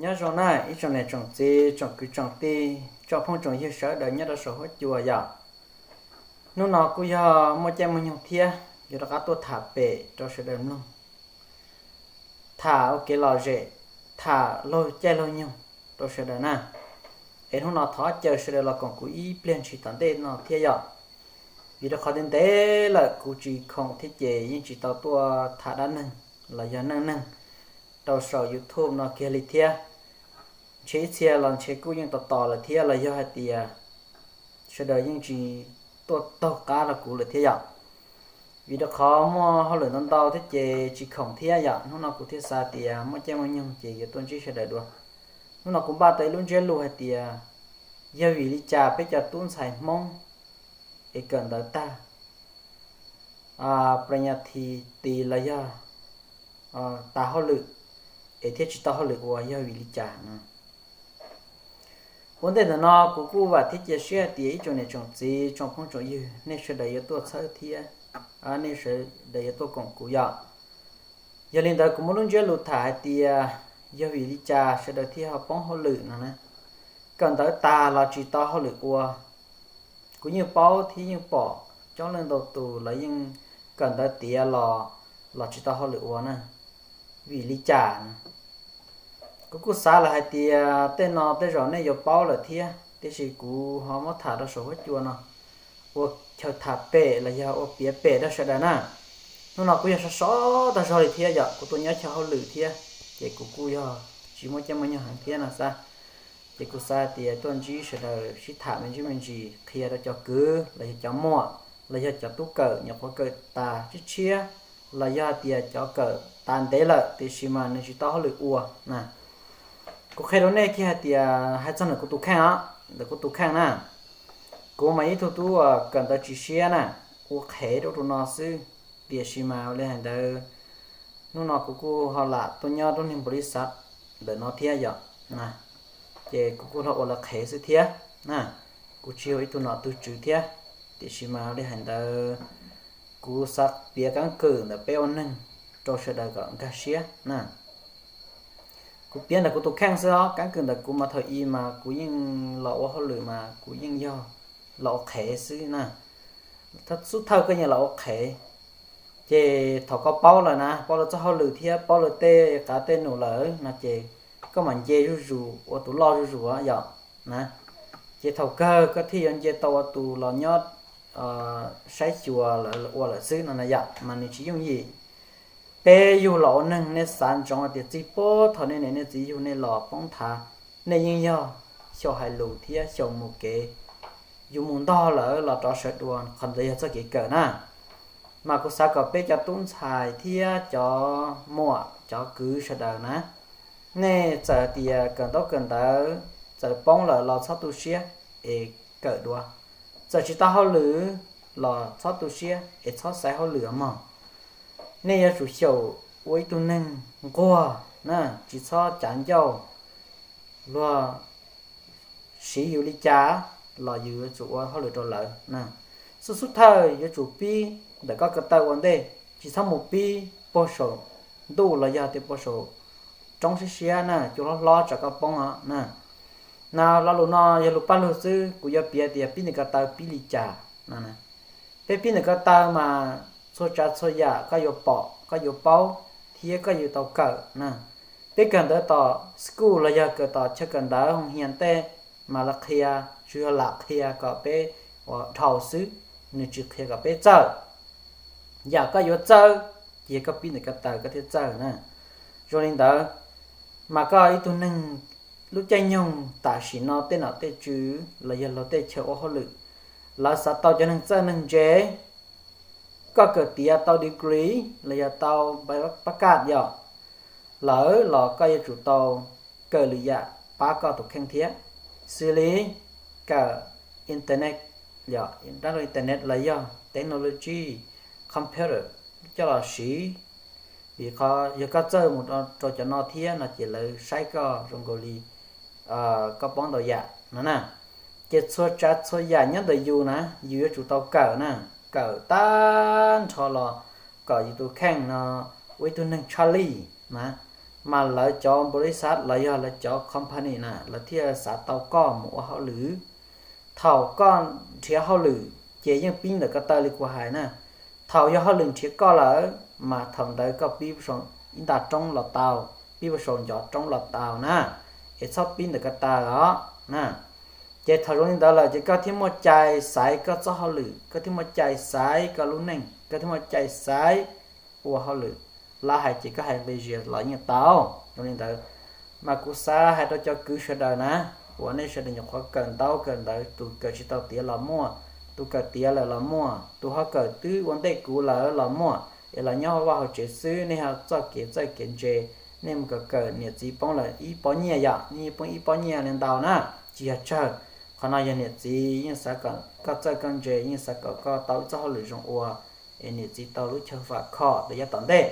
Nyob zoo na ib tsoom niam tsoom txiv, tsoom kwv tsoom tij, tsoom phooj tsoom ywg sawv daws nyob rau saum huab cua yom. Hnub no kuj yog muaj caij muaj nyoog thiab yuav rov qab tuaj tham pem rau sawv daws mloog, tham ua kev lom zem, tham laug caij laug nyoog rau sawv daws na. Es hnub no thov caw sawv daws los koom kuv ib pliag ntshis tom ntej no thiab yom. Vim rau qhov ntev ntev lawm kuv tsis khoom thiab ces yeej tsis tau tuaj tham dab neeg los yog neej neeg rau saum YouTube no kiag li thiab. Ntshe ib txhia los ntshe kuj yeej tos tos lawm thiab los yog hais tias sawv daws yeej tsis tuaj taug qab rau kuv lawm thiab yom. Vim rau qhov muaj hauj lwm ntau ntau thiab ces tsis khoom thiab yom. Hnub no kuv thiaj xav tias muaj caij muaj nyoog ces yuav tuaj ntsib sawv daws dua. Hnub no kuv npaj tau ib lub ntsiab lus hais tias yog vim li cas peb cov tub ntxhais Hmoob es kawm ntawv tag, pres nyas thi tis los yog tas hauj lwm es thiaj tsis tau hauj lwm ua yog vim li cas no. Ua ntej ntawm no kuv kuj vam thiab cia siab hais tias ib tsoom niam tsoom txiv, tsoom phooj tsoom ywg, nej sawv daws yuav tuaj txhawb thiab nej sawv daws yuav tuaj koom kuv yom. Yog li ntawd kuv muaj lub ntsiab lus tham hais tias yog vim li cas sawv daws thiaj ho poob hauj lwm no na. Kawm ntawv tas los tsis tau hauj lwm ua. Kuv yeej paub thiab yeej pom coob leej ntau tus los yeej kawm ntawv tiav los, los tsis tau hauj lwm ua na. Vim li cas? Kuv kuj xav lawm hais tias tej no tej zaum nej yuav paub lawm thiab, tiam sis kuv ho muab tham rau saum huab cua no ua chaw tham pem los yog ua piav pem rau sawv daws na. Hnub no kuj yog sov sov tag zog li thiab yom, kuv tuaj nyob chaw hauj lwm thiab, ces kuv kuj yog tsis muaj caij muaj nyoog heev thiab no xav. Ces kuv xav tias tuaj ntsib sawv daws sib tham me ntsis me ntsis qhia rau cov kwv los yog cov muam los yog cov tub kawm nyuam qhuav kawm tas tshiab tshiab los yog tias cov kawm tas ntev lawm tiam sis mas nws tsis tau hauj lwm ua na. Kuv qhia rau nej kiag hais tias hais txog ntawm kuv tus kheej os, ntawm kuv tus kheej na. Kuv mas ib tug tub kawm ntawv tsis siab na, ua qhev rau rau no xwb. Tiam sis mas ua li hais ntawd, hnub no kuv kuj ho lam tuaj nyob rau niag npaum li xav ntawm no thiab yom. Ces kuv kuj los ua lawv qhev xwb thiab na. Kuv tsis yog ib tug nom tug tswv thiab, tiam sis mas ua li hais ntawd kuv xav piav keeb kwm ntawm peb ua neeg rau sawv daws kom nkag siab na. Kuv piav ntawm kuv tus kheej xwb os, keeb kwm ntawm kuv mas thaum i mas kuv yeej los ua hauj lwm mas kuv yeej yog los ua qhev xwb na. Xub thawj koj yeej los ua qhev, ces thaum koj paub lawm na, paub lawv txoj hauj lwm thiab paub lawv tej qav tej num lawm no ces koj mam nce zuj zus ua tus loj zuj zus yom na. Ces thaum kawg koj thiaj yuav nce tau ua tus los nyob saib xyuas lawv ua lawm xwb no na yom, mas nws tsis yooj yim. Peb yug los ua neeg nej xav ntsoov hais tias txij puag thaum nej niam nej txiv yug nej los poob nthav, nej yeej yog xyaum hais lus thiab xyaum mus kev, yus mus ntog lawm los rov sawv dua, qhov ntawd yog txoj kev kawm na. Mas kuv xav kom peb cov tub ntxhais thiab cov muam cov kwv sawv daws na, nej txawm tias kawm ntaub kawm ntawv txawm poob lawm los txhob tu siab es kawm dua. Txawm tsis tau hauj lwm los txhob tu siab es txhob xaiv hauj lwm os mog. Nej yuav tsum xyaum ua ib tug neeg nquag na, tsis txhob cav ncauj. Luag siv yus li cas los yus yuav tsum ua hauj lwm rau lawv na. Xub xub thawj yuav tsum pib ntawm koj ko taw ua ntej, tsis txhob mus pib puag saum ntuj los yog tias puag saum roob siab siab na, cua hlob hlob tsam koj poob os na. Na lo lus no yog lus paj lug xwb, kuv yuav piav tias pib ntawm ko taw pib li cas no. Peb pib ntawm ko taw mas txhua tsav txhua yam koj yuav pom koj yuav paub thiab koj yuav tau kawm na. Peb kawm ntawv tom school los yog kawm tom chaw kawm ntawv hoo hias tej mas lawv qhia, tsuas yog lam qhia kom peb ua dhau xwb, nws tsis qhia kom peb txawj. Yam koj yuav txawj ces yog koj pib ntawm ko taw koj thiaj txawj na. Zoo li ntawd, mas koj ib tug neeg lub caij nyoog tam sim no tej nom tej tswv los yog luag tej chaw ua hauj lwm, lawv xav tau cov neeg txawj neeg ntse. Koj kawm tiav tau degree los yog tau pab kaj yom, lawm los koj yuav tsum tau kawm lwm yam pab koj tus kheej thiab, xws li kawm internet, yog dab laug internet los yog technology, computer coj los siv. Vim qhov yog koj txawj mus rau cov no thiab no ces lawv saib koj zoo nkaus li koj paub ntau yam no na. Ces txhua tsav txhua yam nyob ntawm yus na, yus yuav tsum tau kawm na, kawm tag nrho los kom yus tus kheej no ua ib tug neeg tshaj lij na. mas lawv cov npaus lis xav los yog lawv cov company na lawv thiaj xav tau koj mus ua hauj lwm. Thaum koj nrhiav hauj lwm ces yeej pib ntawm ko taw li kuv hais na. Thaum yog hauj lwm nrhiav koj lawm mas thaum ntawd koj pib ib nta roob los tau, pib puag saum ncov roob los tau na, es txhob pib ntawm ko taw os na. Ces thaum zoo li ntawd lawm ces koj thiaj muaj cai xaiv koj txoj hauj lwm, koj thiaj muaj cai xaiv koj lub neej, koj thiaj muaj cai xaiv ua hauj lwm. Lawv hais ces koj hais nqi zias los yeej tau. Zoo li ntawd mas kuv xav hais rau cov kwv sawv daws na, uas nej sawv daws nyuam qhuav kawm ntaub kawm ntawv, tus kawm tsis tau tiav los muaj, tus kawm tiav lawm los muaj, tus ho kawm twb ua ntej kuv lawm los muaj, es los nyob hauv vaj hauv tsev xwb, nej ho txoj kev txawj kev ntse, nej mus kawm kawm niam txiv poob lawm ib pob nyiaj yom, nej poob ib pob nyiaj li ntau na, tsis yog tsawg. Qhov no yog niam txiv yeej xav kom koj txawj koj ntse, yeej xav kom koj tau ib txoj hauj lwm zoo ua, es niam txiv tau lub chaw vam khom rau yav tom ntej.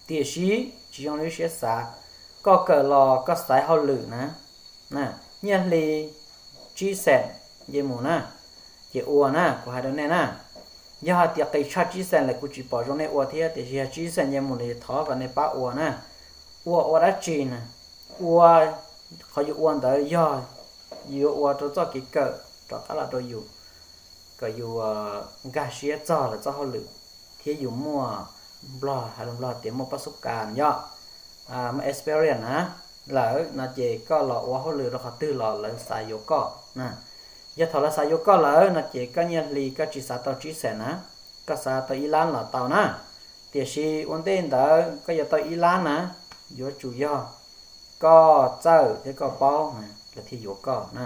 Tiam sis tsis zoo li siab xav, koj kawm los koj xaiv hauj lwm na, nyiaj hli tsib xees nce mus na, ces ua na, kuv hais rau nej na. Yog hais tias qis tshaj tsib xees lawm kuv tsis pom zoo nej ua thiab, tiam sis yog tsib xees nce mus lawm thov kom nej pab ua na. Ua ua dab tsi na? Ua, qhov yus ua ntawd yog yuav ua rau txoj kev kawm rov qab los rau yus, kom yus nkag siab txog lawv txoj hauj lwm, thiab yus muaj, Nplog hais lus Nplog tias muaj pab xub kas yom, muaj experience na, lawm no ces koj los ua hauj lwm rau qhov twg los lawv xav yuav koj na. Yog thaum lawv xav yuav koj lawm no ces koj nyiaj hli koj tsis xav tau tsib xees na, koj xav tau ib lab los tau na. Tiam sis ua ntej ntawd koj yuav tau ib lab na, yuav tsum yog koj txawj thiab koj paub lawv thiaj yuav koj na.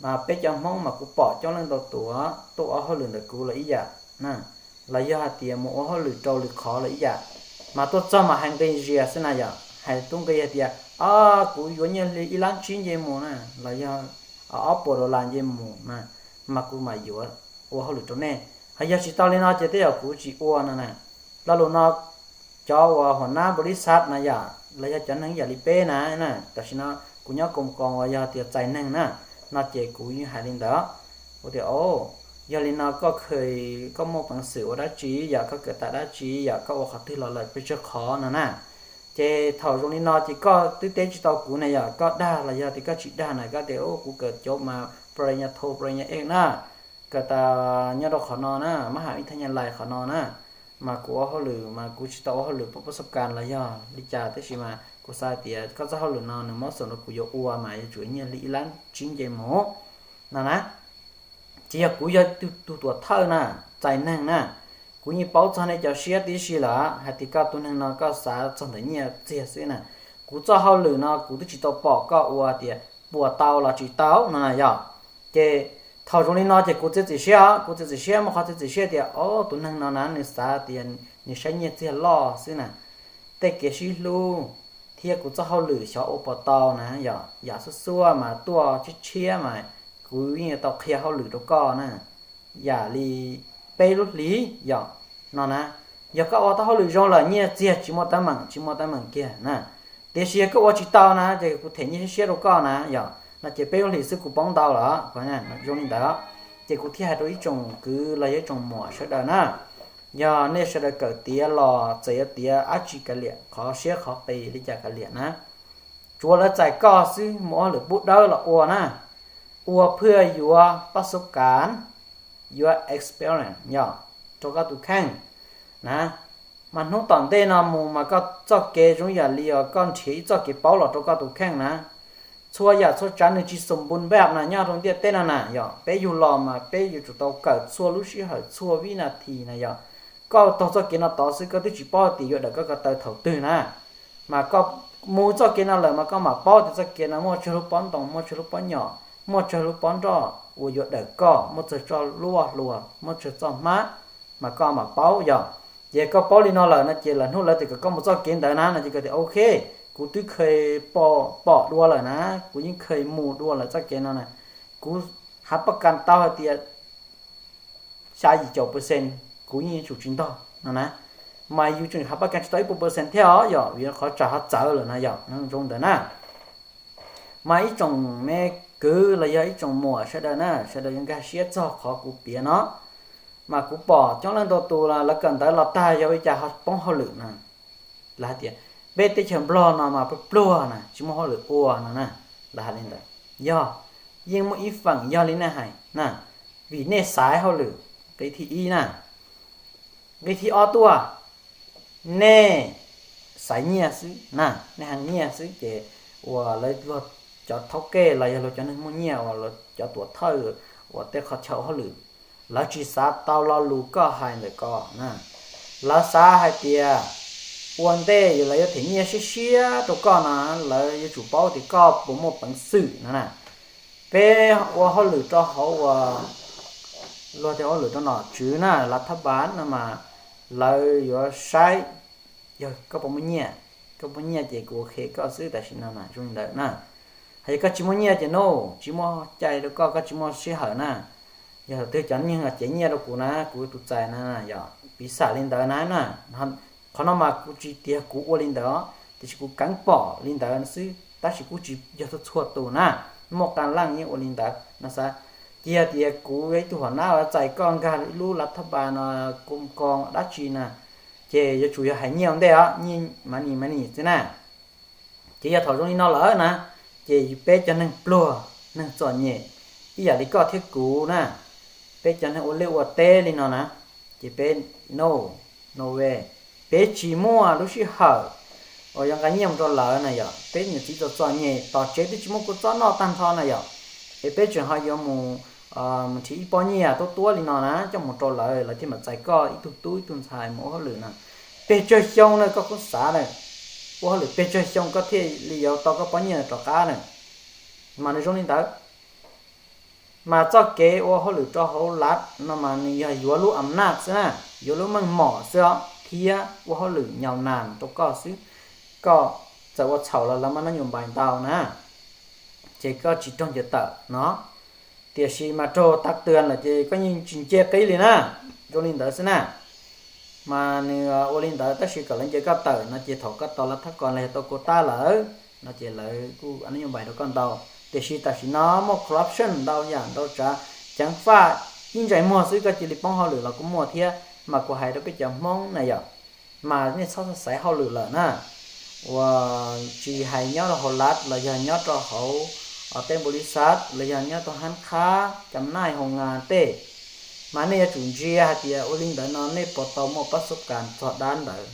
Mas peb cov Hmoob mas kuv pom coob leej ntau tus tuaj ua hauj lwm ntawm kuv los ib yam na, los yog hais tias mus ua hauj lwm rau lwm qhov los ib yam, mas tuaj txog mas hais nqi zias xwb na yom, hais tub nqi hais tias, o, kuv yuav nyiaj hli ib lab tsib nce mus na, los yog ob puas dollar nce mus na, mas kuv mam yuav ua hauj lwm rau nej. Ho yog tsis tau li no ces tej zaum kuv tsis ua no na. Lo lus no cov uas hua nab npaum li xav na yom, los yog cov neeg yam li peb na, tam sim no kuv nyob koom koos uas yog tias txais neeg na, no ces kuv yeej hais li ntawd. Kuv tias, o, yog li no koj kheev, koj muaj peev xwm ua dab tsi yom, koj kawm tas dab tsi yom, koj ua qhov twg los lawm pes tsawg qhov no na. Ces thaum zoo li no ces koj twb teb tsis tau kuv na yom, koj dag los yog tias koj tsis dag na, koj tias, o, kuv kawm cov mas pro nya tho pro nya ej na, kawm tas nyob rau qhov no na, mab ham ib thaj nya lais qhov no na, mas kuv ua hauj lwm mas kuv tsis tau ua hauj lwm pab pab xab kas los yog li cas, tab sis mas kuv xav tias koj txoj hauj lwm no nws mob xaum rau kuv yuav ua mas yuav tsum nyiaj hli ib lab tsib nce mus no na. Ces yog kuv yog tus tuam thawj na, txais neeg na, kuv yeej paub txog nej cov siab tib si lawm hais tias koj tus neeg no koj xav txog ntawm nyiaj txiag xwb na. Kuv txoj hauj lwm no kuv twb tsis tau pom koj ua tias puas tau los tsis tau no na yom. Ces thaum zoo li no ces kuv txiav txim siab, kuv txiav txim siab, muaj qhov txiav txim siab tias, o, tus neeg no na nws xav tias nws saib nyiaj txiag loj xwb na. Tej kev sib hlub thiab kuv txoj hauj lwm xyov ua puas tau na yom, yam xuab xuab mas tuaj tshiab tshiab mas kuv yeej yuav tau qhia hauj lwm rau koj na, yam li peb lub hlis yom, no na. Yog koj ua tau hauj lwm zoo lawm nyiaj txiag tsis muaj teeb meem, tsis muaj teeb meem kiag na. Tiam sis yog koj ua tsis tau na ces kuv them nyiaj siab siab rau koj na yom, no ces peb lub hlis xwb kuv poob ntau lawm, zoo li ntawd. Ces kuv thiaj hais rau ib tsoom kwv los yog ib tsoom muam sawv daws na, yog nej sawv daws kawm tiav los txawm yuav tiav dab tsi kav liam, qhov siab qhov qis li cas kav liam na, tsuav lawv txais koj xwb mus ua hauj lwm pub dawb los ua na, ua phaj yuav pab xub kas, yuav experience yom, rau koj tus kheej na. Mas hnub tom ntej no mus mas koj txoj kev zoo yam li os koj nrhiav ib txoj kev paub los rau koj tus kheej na. Txhua yam txhua tsav nws tsis xum npun npaj na nyob rau ntiaj teb no na yom, peb yug los mas peb yuav tsum tau kawm txhua lub sij hawm txhua vib na thi na yom. Koj taug txoj kev no tod xwb koj twb tsis paub tias yuav dawm koj ko taw thaum twg na. Mas koj mus txoj kev no lawm mas koj mam paub tias txoj kev no muaj tsawg lub pob ntoo, muaj tsawg lub pob nyom, muaj tsawg lub pob nroj uas yuav dawm koj, muaj tsawg txoj lub voj hlua, muaj tsawg txoj hmab, mas koj mam paub yom. Ces koj paub li no lawm no ces lawv hnub lawv tias kom koj mus txoj kev ntawd na no ces koj tias ok, kuv twb kheev pom dua lawm na, kuv yeej kheev mus dua lawm txoj kev no na, kuv hav paj kas tau hais tias xya yim caum percent kuv yeej yuav tsum tsis ntog no na. Mas yus tseem hav paj kas tsis tau ib puas percent thiab os yom, vim qhov tsam ho txawv lawm no yom, zoo ntawd na. Mas ib tsoom me kwv los yog ib tsoom muam sawv daws na, sawv daws yuav nkag siab txog qhov kuv piav no. Mas kuv pom coob leej ntau tus lawv kawm ntawv los tag yog ua li cas ho poob hauj lwm na. Lawv hais tias Peb teb chaws Nplog no mas pluag pluag na, tsis muaj hauj lwm ua no na. Lawv hais li ntawd, yog, yeej muaj ib feem yog li nej hais na, vim nej xaiv hauj lwm, nqe thib ib na. Nqe thib ob tuaj, nej xaiv nyiaj xwb na, nej heev nyiaj xwb ces uas lawv luag cov thaub kej los yog luag cov neeg muaj nyiaj uas cov tuam thawj uas tej qhov chaw ua hauj lwm, lawv tsis xav tau lo lus koj hais ntawm ko na. Lawv xav hais tias ua ntej lawv yuav them nyiaj siab siab rau koj no, lawv yuav tsum paub tias koj puas muaj peev xwm no na. Peb ua hauj lwm rau hauv uas luag tej hauj lwm rau nom tswv na, lav thab npas no mas lawv yuav saib yog koj puas muaj nyiaj. Koj muaj nyiaj ces kuv ua qhia koj xwb tam sim no na, zoo li ntawd na. Hos yog koj tsis muaj nyiaj ces no tsis muaj cai rau koj, koj tsis muaj sij hawm na. Yog twg cov neeg cev nyiaj rau kuv na, kuv tus txais na, yog piv xam li ntawd na na. Qhov no mas kuv tsis tias kuv ua li ntawd, tiam sis kuv keev pom li ntawd xwb, tab sis kuj tsis yog txhua txhua tus na, muaj qee leej yeej ua li ntawd no xav. Ces yog tias kuv yog ib tug hom nab uas txais koj nkag lub lav thab npas no, koo koo dab tsi na, ces yuav tsum yog hais nyiaj ua ntej os, nyiaj money money xwb na. Ces yog thaum zoo li no lawm na, ces peb cov neeg pluag, neeg txom nyem, ib yam li koj thiab kuv na, peb cov neeg ua liaj ua teb li no na, ces peb no, no way, peb tsis muaj lub sij hawm uas yuav nqa nyiaj mus rau lawv na yom. Peb niam txiv txom txom nyem, tom tsev twb tsis muaj kua txob noj tag nrho na yom, es peb tseem ho yuav mus nrhiav ib pob nyiaj tuab tuab li no na coj mus rau lawv, lawv thiaj mam txais koj ib tug tub ib tug ntxhais mus ua hauj lwm na. Pes tsawg xyoo na koj kuj xav na, ua hauj lwm pes tsawg xyoo koj thiaj li yuav tau koj pob nyiaj rov qab na. Mas nws zoo li ntawd. Mas txoj kev ua hauj lwm rau hauv lav no mas nws yog yuav lub am naj xwb na, yuav lub meej mom xwb os, thiab ua hauj lwm nyaum nas rau koj xwb, koj txawm ua txhaum los lawv mam noj nyuj npais ntau na, ces koj tsis raug ncaws tawm no. Tiam sis mas raug tag tw lawm ces koj yeej tsis nce qib li na, zoo li ntawd xwb na. Mas nws ua li ntawd tab sis kom lawv nce koj tawm no ces thaum koj tau lav thab kos los yog tau kua tab lawm no ces lawv kuj noj nyuj npais rau koj ntau. Tiam sis tam sim no muaj corruption ntau yam ntau tsav, ceev faj ib ntsais muag xwb koj cia li poob hauj lwm los kuj muaj thiab. Mas kuv hais rau peb cov Hmoob na yom, mas nej txhob xaiv hauj lwm lawm na, uas tsis hais nyob rau hauv lav los yog nyob rau hauv tej npaum li xav los yog nyob rau hab qhab cam naj hoo nga tej, mas nej yuav tsum ntsia hais tias ua li ntawd no nej puas tau muaj pab xub kas txog dab ntawd,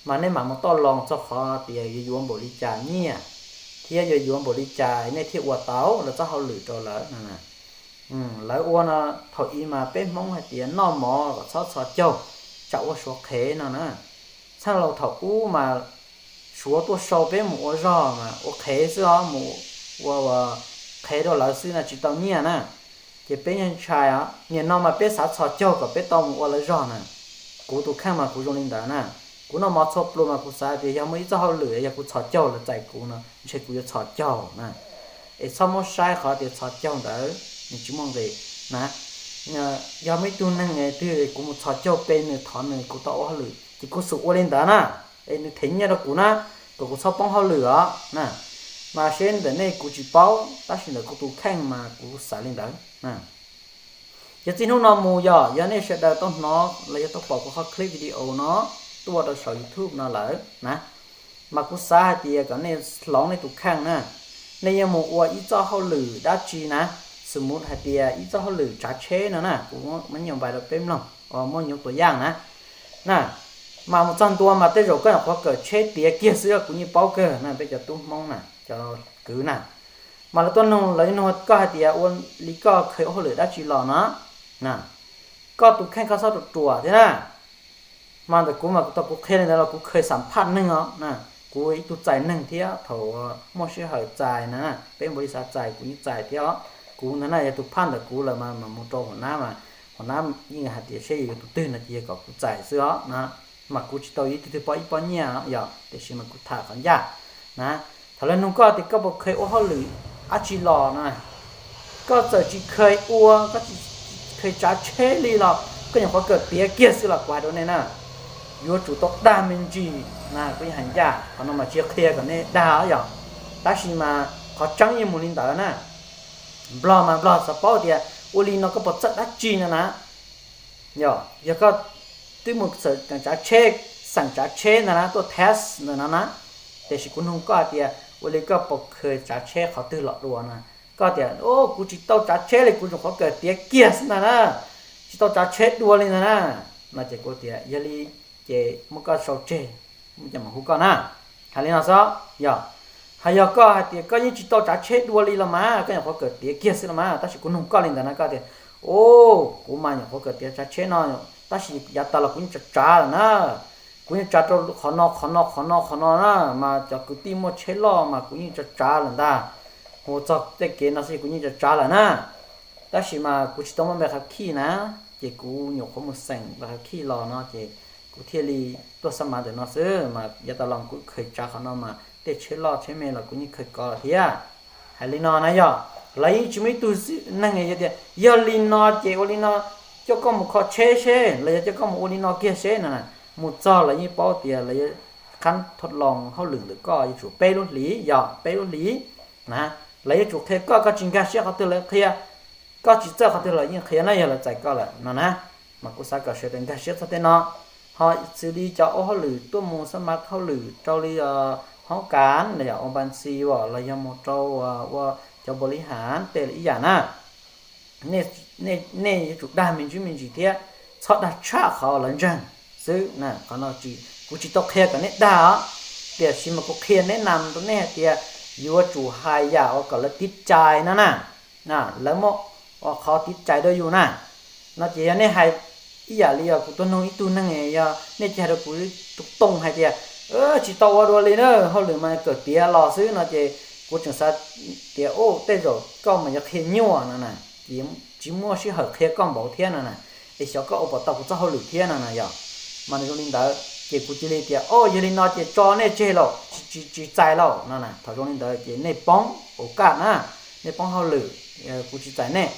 mas nej mam mus toj loo txog qhov tias yuav yuav npaum li cas nyiaj, thiab yuav yuav npaum li cas nej thiaj ua tau lawv txoj hauj lwm rau lawv no. Lawv ua no, thaum ub mas peb Hmoob hais tias noj mov kom txhob txhos caug, tsam ua suav qhev no na. Txheej laus thaum ub mas suav tuaj sau peb mus ua zog mas ua qhev xwb os, mus ua qhev rau lawv xwb na tsis tau nyiaj na. Ces peb ntshai os, nim no mas peb xav txhos caug kom peb tau mus ua lawv zog na. Kuv tus kheej mas kuv zoo li ntawd na. Kuv noj mov txhua pluas mas kuv xav tias yog muaj ib txoj hauj lwm yog kuv txhos caug lawv txais kuv no ntshe kuv yuav txhos caug na. Es txhob muab saib qhov tias txhos caug ntawd nws tsis muaj nqis na. Yog muaj ib tug neeg twg kuv mus txhos caug pe nws thov nws kuv tau ua hauj lwm ces kuv xub ua li ntawd na, es nws them nyiaj rau kuv na, kom kuv txhob poob hauj lwm os na. Mas seb ntawm nej kuv tsis paub tab sis ntawm kuv tus kheej mas kuv xav li ntawd. Ces txij hnub no mus yog, yog nej sawv daws tau hnov los yog tau pom kuv qhov clip video no tuaj rau saum YouTube no lawm na, mas kuv xav hais tias kom nej hloov nej tus kheej na. Nej yuav mus ua ib txoj hauj lwm dab tsi na, xws mus hais tias ib txoj hauj lwm tsav tsheb no na, kuv muab nyuam npais rau peb mloog, muab nyuam tua yaj na, na, mas mus txog ntua mas tej zaum koj nyuam qhuav kawm tsheb tiav kiag xwb, kuv yeej paub kawg na, peb cov tub Hmoob na, cov kwv na. Mas lawv tuaj nug, lawv nug koj hais tias ua li koj kheev ua hauj lwm dab tsi los no na, koj tus kheej koj txhob ruam ruam thiab na. Mas ntawm kuv mas kuv tau kuv qhia li ntawd los kuv kheev xam phaj neeg os na. Kuv ib tug txais neeg thiab, thaum muaj sij hawm txais na, peb npaum li xav txais kuv yeej txais thiab os. Kuv ntawd na yog tus phaj ntawm kuv lawm mas mus rau hua nab mas, hua nab yeej hais tias seb yuav yuav tus twg no ces yog kom kuv txais xwb os na. Mas kuv tsis tau yuav ib tug twg pov ib pob nyiaj yog, tiam sis mas kuv tham qhov ncaj na. Thaum lawv nug koj tias koj puas kheev ua hauj lwm dab tsi los na, koj txawm tsis kheev ua, koj tsis kheev tsav tsheb li los koj nyuam qhuav kawm tiav kiag xwb los kuv hais rau nej na, yuav tsum tau dag me ntsis na, kuv yeej hais ncaj. Qhov no mas tsis yog qhia kom nej dag yog, tab sis mas qhov tseeb yeej mus li ntawd na. Nplog mas Nplog xav paub tias ua li no koj puas txawj dab tsi no na. Yog, yog koj twb mus txawm tsav tsheb xeem tsav tsheb ntag na, tuaj test ntawm no na. Tiam sis kuv nug koj hais tias ua li koj puas khaws tsav tsheb qhov twg los dua na? Koj tias, o, kuv tsis tau tsav tsheb li, kuv nyuam qhuav kawm tiav kiag xwb ntag na, tsis tau tsav tsheb dua li ntag na. No ces kuv tias yog li ces muab koj sau tseg, muab coj mus hu koj na. Hais li no xwb yog. Hais yog koj hais tias koj yeej tsis tau tsav tsheb dua li los mas, koj nyuam qhuav kawm tiav kiag xwb los mas, tab sis kuv nug koj li ntawd na, koj tias, o, kuv mas nyuam qhuav kawm tiav tsav tsheb no, tab sis yav tas los kuv yeej tsav tsav lawm na. Kuv yeej tsav rau qhov no qhov no qhov no qhov no na, mas cov kwv tij muaj tsheb loj mas kuv yeej tsav tsav lawm ntag. Hu txog tej kev no xwb kuv yeej tsav tsav lawm na. Tab sis mas kuv tsis tau muaj npe qhov khij na, ces kuv nyuam qhuav mus xeem npe qhov khij los no ces kuv thiaj li tuaj xab mav ntawm no xwb, mas yav tas los kuv khaws tsav qhov no mas tej tsheb loj tsheb me los kuv yeej khaws kov lawm thiab. Hais li no na yog, lawv yeej tsis muaj ib tug neeg yog tias yog li no ces ua li no, coj koj mus kho tsheb seb los yog coj koj mus ua li no kiag seb no na. Mus txog lawv yeej paub tias lawv yuav qhab thoj loo hauj lwm ntawm koj yuav tsum peb lub hlis, yog peb lub hlis na. Lawv yuav tsum qhia koj, koj tsis nkag siab qhov twg lawv qhia, koj tsis txawj qhov twg lawv yeej qhia na, yog lawv txais koj lawm no na. Mas kuv xav kom sawv daws nkag siab txog tej no. Ho xws li cov ua hauj lwm tuaj mus xab mav hauj lwm rau li hoob kas los yog ua npas ntxis los yog mus rau ua cov npaum li has tej lawm ib yam na. Nej yuav tsum dag me ntsis me ntsis thiab, txhob dag tshaj qhov lawv ntseeg xwb na. Qhov no kuv tsis tau qhia kom nej dag os, tiam sis mas kuv qhia neb nas rau nej hais tias yuav tsum hais yam uas kom lawv tiv cai no na, lawv muaj qhov tiv cai rau yus na. No ces yog nej hais ib yam li yog kuv tuaj nug ib tug neeg, yog nej cia rau kuv tus tooj hais tias tsis tau ua dua li na, hauj lwm mas kawm tiav los xwb no ces kuv tseem xav tias, u, tej zaum koj mas yuav qhia nyuaj no na, ces tsis muaj sij hawm qhia koj npaum thiab no na, es xyov koj ua puas tau kuv txoj hauj lwm thiab no na yog. Mas nws zoo li ntawd ces kuv cia li tias, o, yog li no ces tso nej tseg lauj, tsis txais lauj no na. Thaum zoo li ntawd ces nej poob ua kaj na, nej poob hauj lwm, kuv tsis txais nej.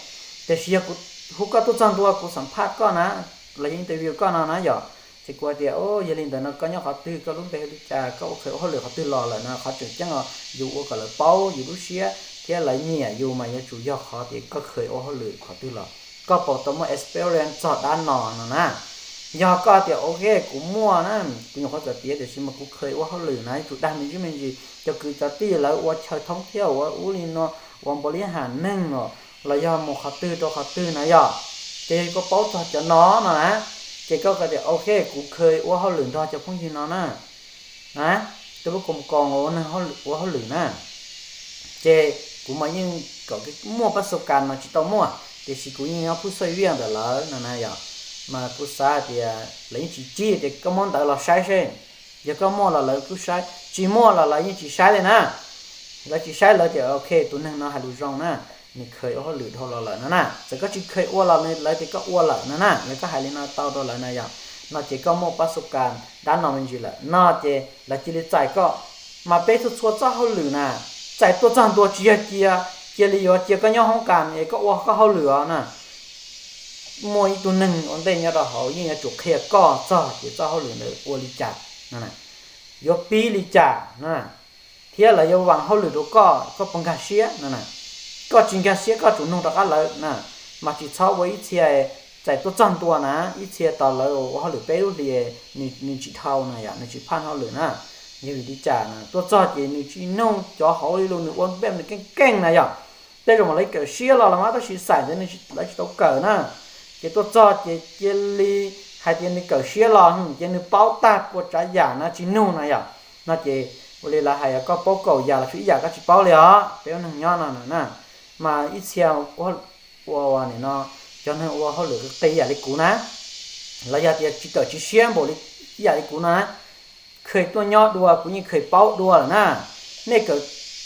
Tiam sis yog kuv hu koj tuaj txog ntua kuv xam phaj koj na, los yog interview koj no na yog, ces kuv hais tias, o, yog li ntawd no koj nyob qhov twg, koj lub npe hu li cas, koj ua khaws ua hauj lwm qhov twg los lawm no, qhov tseem ceeb yus ua kom lawv paub yus lub siab thiab lawv nyiam yus mas yuav tsum yog qhov tias koj khaws ua hauj lwm qhov twg los, koj puas tau muaj experience txog dab no no na. Yog koj tias ok kuv muaj na, kuv nyuam qhuav kawm tiav tiam sis mas kuv khaws ua hauj lwm na, yuav tsum dag me ntsis me ntsis, cov kwv cov tij lawv ua chaw thoob thiab ua ub li no, ua npaum li has neeg os, los yog mus qhov twg rau qhov twg na yog, ces yog koj paub txog cov no no na, ces koj tias ok kuv khaws ua hauj lwm nrog cov phooj ywg no na, na, tej lub koom koos ua neeg ua hauj lwm na, ces kuv mas yeej kom muaj pab xu kas mas tsis tau muaj, tiam sis kuv yeej nyob phub xoj viaj ntawm lawv no na yog, mas kuv xav tias lawv yeej tsis tsib tias koj muab ntawv los saib seb, yog koj muaj los lawv kuj saib, tsis muaj los lawv yeej tsis saib li na. Lawv tsis saib lawv tias ok tus neeg no hais lus zoo na, nws khaws ua hauj lwm dhau los lawm no na, txawm koj tsis khaws ua los lawv tias koj ua lawm no na, yog koj hais li no tau rau lawv na yog, no ces koj muaj pab xu kas dab no me ntsis lawm no ces lawv cia li txais koj. Mas peb txhua txhua txoj hauj lwm na, txais tuaj txog ntua tsis yog cia, cia li yuav cia koj nyob hoob kas es koj ua koj hauj lwm os na. Muaj ib tug neeg ua ntej nyob rau hauv yeej yuav tsum qhia koj txog ces txoj hauj lwm ntawd ua li cas, yuav pib li cas na, thiab lawv yuav vam hauj lwm rau koj, koj puas nkag siab no na. Koj tsis nkag siab koj tsum nug rov qab lawv na, mas tsis txhob ua ib txhia txais tuaj txog ntua na, ib txhia tos lawv ua hauj lwm peb lub hlis, nws tsis dhau na yom, nws tsis phaj hauj lwm na. Yog vim li cas na, tuaj txog ces nws tsis nug cov hauv li lus, nws ua npe nws keej keej na yom. Tej zaum mas lawv kawm siab los los mas tab sis xaim ntawd lawv tsis tau kawm na. Ces tuaj txog ces cia li hais tias nws kawm siab los ces nws paub tag puas tsav yam na tsis nug na yom. No ces ua li lawv hais koj paub kaum yam los tshuav ib yam koj tsis paub li os, peb ua neeg nyob no na. Mas ib txhia ua ua nim no cov neeg ua hauj lwm qis yam li kuv na, los yog tias tsis kawm tsis siab npaum li ib yam li kuv no na, kheev tuaj nyob dua kuv yeej kheev paub dua lawm na. Nej kawm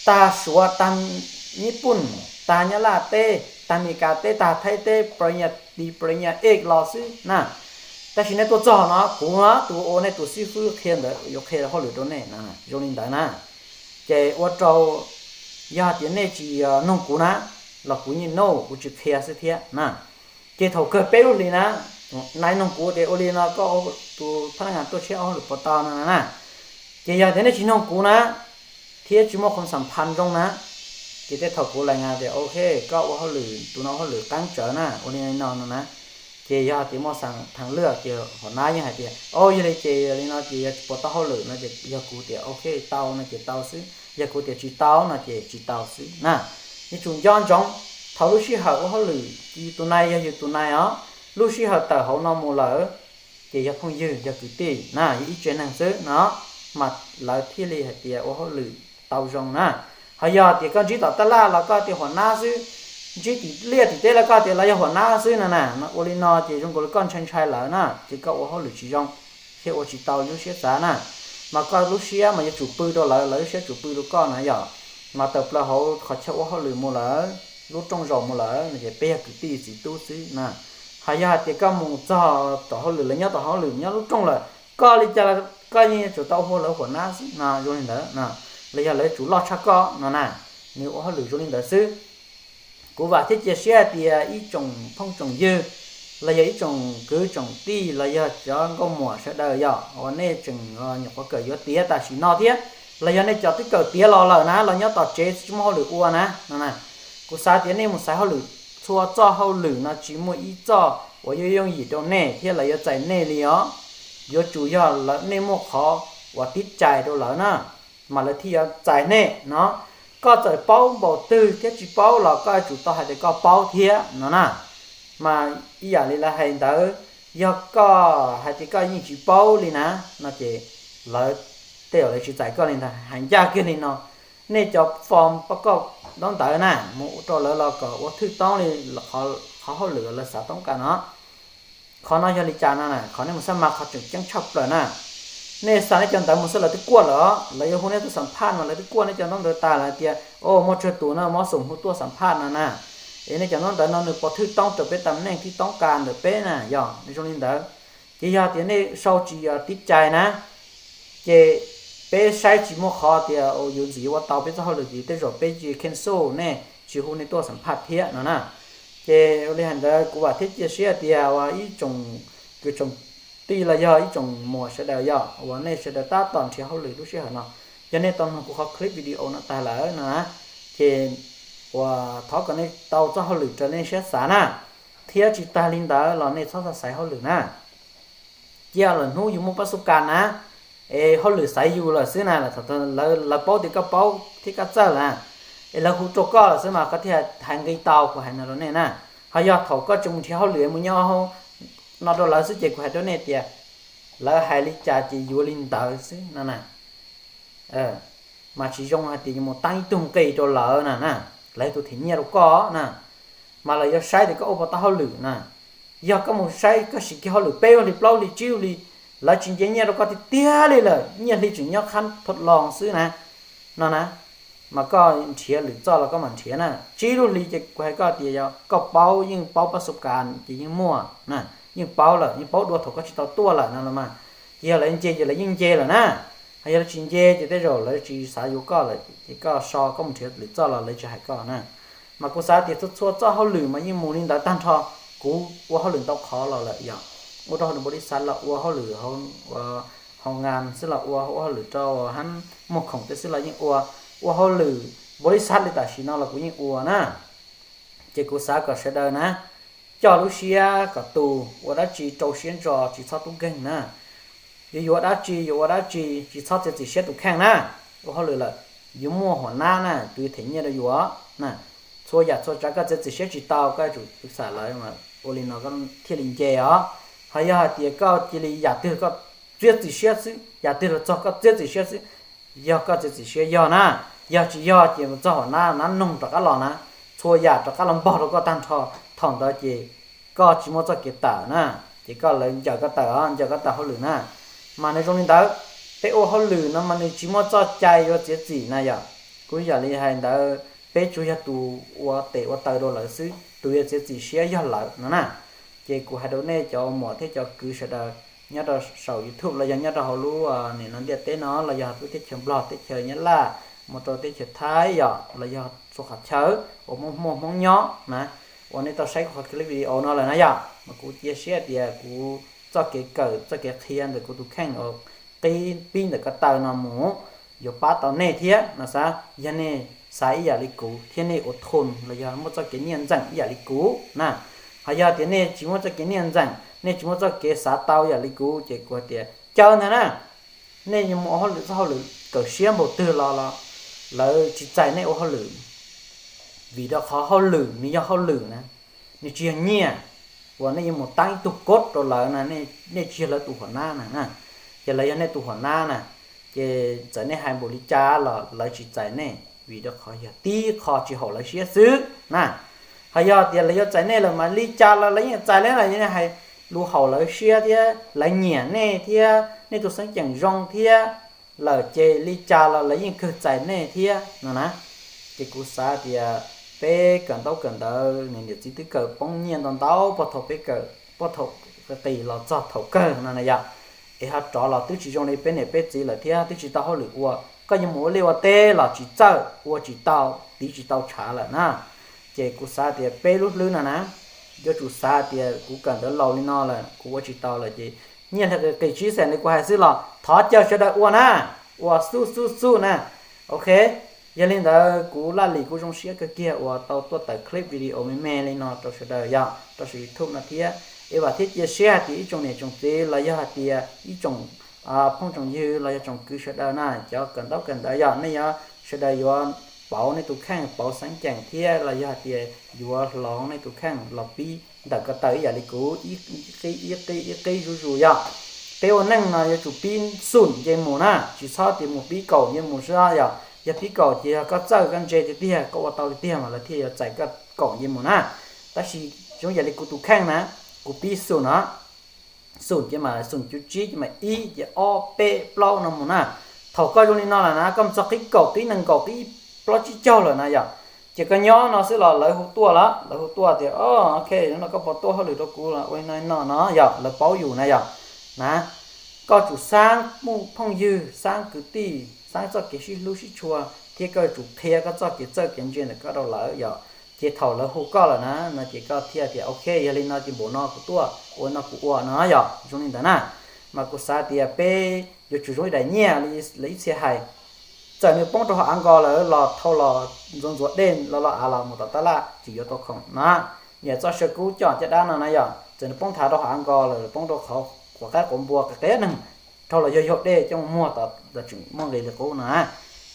tag Suav, tag Nyij Pooj, tag Nyab Laj teb, tag Mes Kas teb, tag Thaib teb, palinya dis palinya es los xwb na. Tab sis nej tuaj txog no kuv tus ua nej tus xib fwb qhia ntawd yuav qhia hauj lwm rau nej zoo li ntawd na. Ces ua rau yog tias nej tsis nug kuv na, los kuv yeej nug kuv tsis qhia xwb thiab na. Ces thaum kawg peb lub hlis na, nais nug kuv tias ua li no koj tus phab naj ngas tuaj tsheb ua hauj lwm puas tau no na. Ces yog tias nej tsis nug kuv na, thiab tsis muaj qhov xam phaj zoo na, ces tej thaum kuv lais ngas tias ok koj ua hauj lwm tus no ua hauj lwm qab tsawv na ua li no no na, Ces yog tias muaj xas thas lwj ces hua nab yeej hais tias, o, yog li ces li no ces yog tsis puas tau hauj lwm no ces yog kuv tias ok tau no ces tau xwb, yog kuv tias tsis tau no ces tsis tau xwb na. Yuav tsum nco ntsoov, thaum lub sij hawm ua hauj lwm ces yus tus nai yog yus tus nai os, lub sij hawm tawm hauv no mus lawm ces yog phooj ywg yog kwv tij na, yog ib tsev neeg xwb no, mas lawv thiaj li hais tias ua hauj lwm tau zoo na. Ho yog tias koj ntsib tom tab laj los koj tias hua nab xwb, ntsib tim liaj tim teb los koj tias lawv yog hua nab xwb no na, ua li no ces zoo nkaus li koj ntshai ntshai lawv na, ces koj ua hauj lwm tsis zoo thiab ua tsis tau lub siab xav na. Mas koj lub siab mas yuav tsum pw rau lawv, lawv lub siab tsum pw rau koj na yom. Mas tawm plaws hauv qhov chaw ua hauj lwm mus lawm, lub rooj zaum mus lawm no ces peb yog kwv tij txiv tub xwb na. Ho yog hais tias koj mus txog tom hauj lwm, lawv nyob tom hauj lwm nyob lub rooj lawm, koj li cas los koj yeej yuav tsum tau hu lawv hua nab xwb no, zoo li ntawd no. Los yog lawv yuav tsum loj tshaj koj no na. Nws ua hauj lwm zoo li ntawd xwb. Kuv vam thiab cia siab hais tias ib tsoom phooj tsoom ywg los yog ib tsoom kwv tsoom tij los yog cov nkauj muam sawv daws yom, uas nej tseem nyuam qhuav kawm yuav tiav tam sim no thiab, los yog nej cov twb kawm tiav los lawm na los nyob tom tsev tsis muaj hauj lwm ua na no na, kuv xav tias nej mus xaiv hauj lwm, txhua txoj hauj lwm no tsis muaj ib txoj uas yooj yooj yim rau nej thiab lawv yuav txais nej li os. Yuav tsum yog lawv, nej muaj qhov uas tib cai rau lawv na, mas lawv thiaj yuav txais nej no. Koj txawm paub npaum twg thiab tsis paub los koj yuav tsum tau hais tias koj paub thiab no na. Mas ib yam li lawv hais ntawd, yog koj hais tias koj yeej tsis paub li na, no ces lawv, tej zaum lawv tsis txais koj li ntag. Hais ncaj kiag li no, nej cov form pab koj ntaub ntawv na, mus ua rau lawv los kom ua thwj toob li qhov hauj lwm lawv xav toob kas no. Qhov no yog li cas no na, qhov nej mus xab mas qhov tseem ceeb tshaj plaws na. Nej xa nej cov ntawv mus xwb lawv twb kuaj lawm, lawv yuav hu nej tuaj xam phaj mas lawv twb kuaj nej cov ntaub ntawv tas lawm tias, o, muaj tsawg tus no muab xum hu tuaj xam phaj no na. Es nej cov ntaub ntawv no nws puas thwj toob rau peb tam neej thwj toob kas ntawm peb na, yog zoo li ntawd. Ces yog tias nej sau tsis yog tib cai na, ces peb saib tsis muaj qhov tias yuav ntxim yuav ua tau peb txoj hauj lwm ces tej zaum peb cia cancel nej, tsis hu nej tuaj xam phaj thiab no na. Ces ua li hais ntawd kuv vam thiab cia siab tias uas ib tsoom kwv tsoom tij los yog ib tsoom muam sawv daws yog uas nej sawv daws tab tom nrhiav hauj lwm lub sij hawm no, yog nej tau mloog kuv qhov clip video no tag lawm no na, ces uas thov kom nej tau txoj hauj lwm raws nej siab xav na, thiab tsis tag li ntawd los nej txhob xav xaiv hauj lwm na. Cia lawm hnub yus muaj pab xub kas na, es hauj lwm xaiv yus lawm xwb na, lawv paub tias koj paub thiab koj txawj lawm, es lawv hu rau koj lawm xwb mas koj thiaj hais nqi tau kuv hais no rau nej na. Ho yog thaum koj tseem mus nrhiav hauj lwm mus nyob no rau lawv xwb ces kuv hais rau nej tias lawv hais li cas ces yuav li ntawd xwb no na. Mas tsis zoo hais tias yuav mus tab ib tug nqi rau lawv na na, lawv tus them nyiaj rau koj na, mas lawv yuav saib tias koj ua puas tau hauj lwm na. Yog koj mus saib koj siv kiag hauj lwm peb lub hli plaub hli tsib lub hli, lawv tsis nce nyiaj rau koj tiag tiag li lawm, nyiaj hli tseem nyob qhab thaj los xwb na, no na, mas koj nrhiav lwm txoj los koj mam nrhiav na. Tsib lub hli ces kuv hais koj tias yog koj paub, yeej paub pab xub kas ces yeej muaj na, yeej paub lawm, yeej paub dua thaum koj tsis tau tuaj lawm no los mas. Ces yog lawv nce ces lawv yeej nce lawm na. Ho yog lawv tsis nce ces tej zaum lawv tsis xav yuav koj lawm ces koj so koj mus nrhiav lwm txoj los lawv tsis hais koj na. Mas kuv xav tias txhua txhua txoj hauj lwm mas yeej mus li ntawd tag nrho. Kuv ua hauj lwm ntau qhov los lawm yog ua rau hauj lwm npaum li xav los ua hauj lwm hauv ngas xwb los ua, ua hauj lwm rau hab muag khoom tej xwb los yeej ua, ua hauj lwm npaum li xav li tam sim no los kuv yeej ua na. Ces kuv xav kom sawv daws na, coj lub siab kom tus, ua dab tsi rau siab ntso tsis txhob tub nkeeg na. Yuav yuav dab tsi yuav ua dab tsi tsis txhob txiav txim siab tus kheej na. Ua hauj lwm lawm, yuav muaj hua nab na, tus yuav them nyiaj rau yus na. Txhua yam txhua tsav koj txiav txim siab tsis tau koj yuav tsum xam lawv, ua li no koj thiaj li nce os. Ho yog hais tias koj cia li yam twg koj txiav txim siab xwb, yam twg los txog koj txiav txim siab xwb. Yog koj txiav txim siab yog na, yog tsis yog ces mus txog hua nab, nab noog rov qab los na, txhua yam rov qab los npog rau koj tag nrho. Thaum ntawd ces koj tsis muaj txoj kev tawm na, ces koj, lawv ncaws koj tawm os, ncaws koj tawm hauj lwm na. Mas nws zoo li ntawd, peb ua hauj lwm no mas nws tsis muaj txoj cai yuav txiav txim na yom. Kuv yam li hais ntawd, peb tsuas yog tus ua tes ua taw rau lawv xwb, tus yuav txiav txim siab yog lawv no na. Ces kuv hais rau nej cov muam thiab cov kwv sawv daws nyob rau saum YouTube los yog nyob rau hauv lub nim no ntiaj teb no los yog lub teb chaws Nplog, teb chaws Nyab Laj, mus rau teb chaws Thaib yom, los yog txhua qhov chaw uas muaj Hmoob nyob na, uas nej tau saib kuv qhov clip video no lawm na yom, mas kuv cia siab tias kuv txoj kev kawm txoj kev qhia ntawm kuv tus kheej uas qib pib ntawm ko taw no mus yuav pab tau nej thiab no xav. Yog nej xav ib yam li kuv thiab nej ua thun los yog muaj txoj kev nyiaj ntxeem ib yam li kuv na, Ho yog tias nej tsis muaj txoj kev niaj ntxeem, nej tsis muaj txoj kev xav tau yam li kuv, ces kuv hais tias caw ntag na, nej yuav mus ua hauj lwm txoj hauj lwm kawm siab npaum twg los los lawv tsis txais nej ua hauj lwm. Vim rau qhov hauj lwm nws yog hauj lwm na, nws tsis yog nyiaj uas nej yuav mus tab ib tug kod rau lawv na, nej tsis yog lawv tus hua nab na. Ces lawv yog nej tus hua nab na, ces txawm nej hais npaum li cas los lawv tsis txais nej, vim rau qhov yog tib qho tsis haum lawv siab xwb na. Ho yog tias lawv yuav txais nej lawm mas li cas los lawv yeej txais nej na, yog nej hais lus haum lawv siab thiab lawv nyiam nej thiab nej tus xeeb ceem zoo thiab lawm ces li cas los lawv yeej kawg txais nej thiab no na. Ces kuv xav tias peb kawm ntaub kawm ntawv, niam txiv twb kawm poob nyiaj ntau ntau puag thaum peb kawm, puag thaum qis los txog thaum kawg no na yom, es ho rov los twb tsis zoo li peb niam peb txiv lawm thiab twb tsis tau hauj lwm ua, koj yuav mus ua liaj ua teb los tsis txawj, ua tsis tau, tiv tsis tau tshav lawm na. Ces kuv xav tias peb lub hlwb no na, yuav tsum xav tias kuv kawm ntawv laus li no lawm kuv ua tsis tau lawm ces nyiaj hli qis qis tsib xees li kuv hais xwb los thov caw sawv daws ua na, ua xub xub xub na. Ok, yog li ntawd kuv Laj Lim kuv zoo siab kawg kiag uas tau tuaj tawm clip video me me li no rau sawv daws yog rau saum YouTube no thiab. Es vam thiab cia siab hais tias ib tsoom niam tsoom txiv los yog hais tias ib tsoom phooj tsoom ywg los yog tsoom kwv sawv daws na, cov kawm ntaub kawm ntawv yog nej yuav, sawv daws yuav pauv nej tus kheej, pauv xeeb ceem thiab los yog hais tias yuav hloov nej tus kheej los pib ntawm ko taw ib yam li kuv, ib qib ib qib ib qib zuj zus yog. Peb ua neej no yuav tsum pib xum nce mus na, tsis txhob tias mus pib kaum nce mus xwb yog. Yog pib kaum ces yog koj txawj koj ntse tiag tiag, koj ua tau tiag tiag mas lawv thiaj yuav txais koj kaum nce mus na. Tab sis zoo yam li kuv tus kheej na, kuv pib xum no, xum ces mas xum cuv tsib ces mas ib ces ob peb plaub no mus na. Thaum koj zoo li no lawm na, koj mus txog qib kaum, qib nees nkaum, qib plaub tsib caug lawm na yom, ces koj nyob no xwb los lawv hu tuaj lawm, lawv hu tuaj tias, o, ok, no koj puas tuaj hauj lwm rau kuv los ua li no no no yog lawv paub yus na yom. Na, koj tsum xaab phooj ywg, xaab kwv tij, xaab txoj kev sib hlub sib tshua, thiab koj tsum qhia koj txoj kev txawj kev ntse ntawm koj rau lawv yom. Ces thaum lawv hu koj lawm na no ces koj thiaj tias, ok, yog li no ces npaum no kuv tuaj, ua no kuv ua no yog zoo li ntawd na. Mas kuv xav tias peb yuav tsum zoo ib daim nyiaj li lawv ib txhia hais, txawm nws poob rau hauv av nkos lawm los thau los ntxuav ntxuav dej los los av los mus tom tab laj tsis yuav tau khoom na. Niam txoj saw kub coj caj dab no na yog, txawm nws poob thav rau hauv av nkos lawm, poob rau qhov quav qaib quav npua qias qias neeg, dhau los yog yaug dej coj mus muag tom tseem muaj nqis li qub no.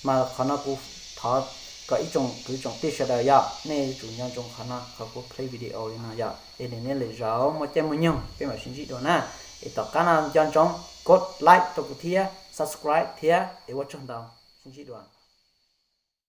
Mas qhov no kuv thov kom ib tsoom kwv tsoom tij sawv daws yog nej yuav tsum nco ntsoov qhov no, qhov kuv play video li no yog es nws nej lwm zaus muaj caij muaj nyoog peb mam sib ntsib dua na. Es tom qab no nco ntsoov kov like rau kuv thiab subscribe thiab es ua tsaug ntau, sib ntsib dua.